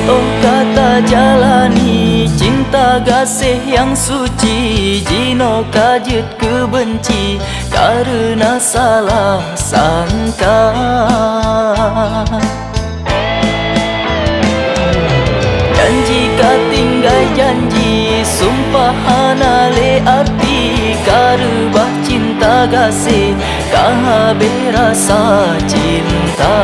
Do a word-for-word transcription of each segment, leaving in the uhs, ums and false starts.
Óh ka tajalani cinta gaséh nyang suci, jinoe ka jeuet keu beunci kareuna salah sangka. Janji ka tinggai janji, sumpah hana lé arti, ka reubah cinta gaséh, ka habéh rasa cinta.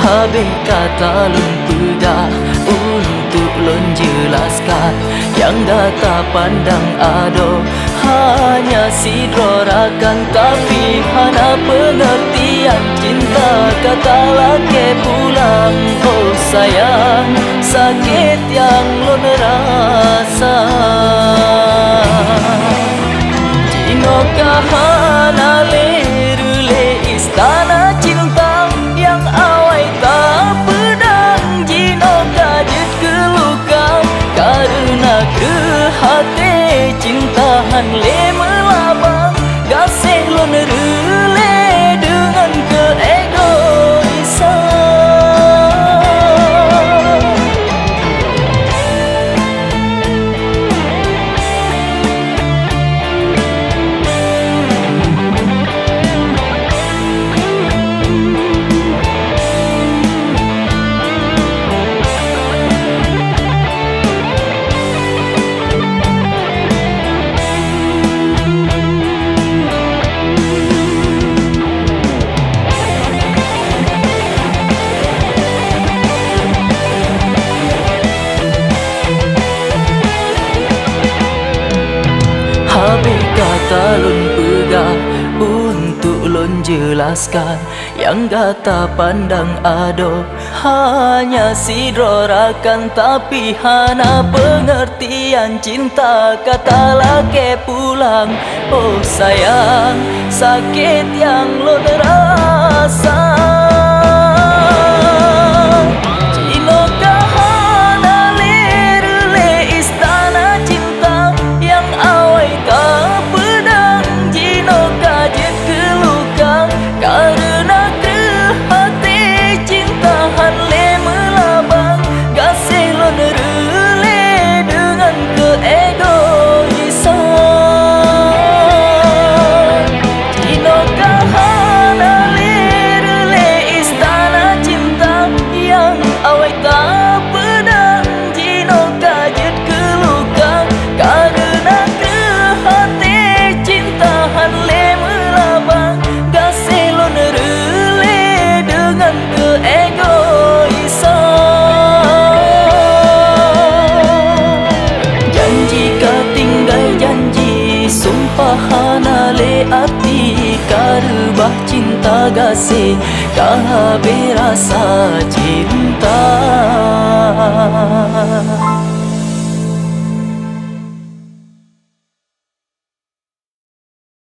Habéh kata lôn peugah, untuk lôn jeulaskan, nyang gata pandang adoe hanya sidroe rakan, tapi hana peungeurtian cinta ka talakée pulang. Oh sayang, sakét nyang lôn rasa. Jinoe ka hana lé reulée istana cinta nyang awai tapeudang, jinoe ka jeuet keu luka kareuna kreueh até. Cinta han lé meulaba, gaséh lôn reulée deungon keuegoisan. Habéh kata lôn peugah, untuk lôn jeulaskan, nyang gata pandang adoe hanya sidroe rakan, tapi hana peungeurtian cinta ka talakée pulang. Oh sayang, sakét nyang lôn rasa. Jinoe ka hana lé reulée istana cinta nyang awai tapeudang, jinoe ka jeuet keu luka kareuna kreueh até. Cinta han lé meulaba, gaséh lôn reulée deungon keuegoisan. Jinoe ka hana lé reulée istana cinta nyang awai tapeudang, jinoe ka jeuet keu luka kareuna kreueh até. Cinta han lé meulaba, gaséh lôn reulée deungon keuegoisan. Janji ka tinggai janji, sumpah hana lé arti, ka reubah cinta gaséh, ka habéh rasa cinta.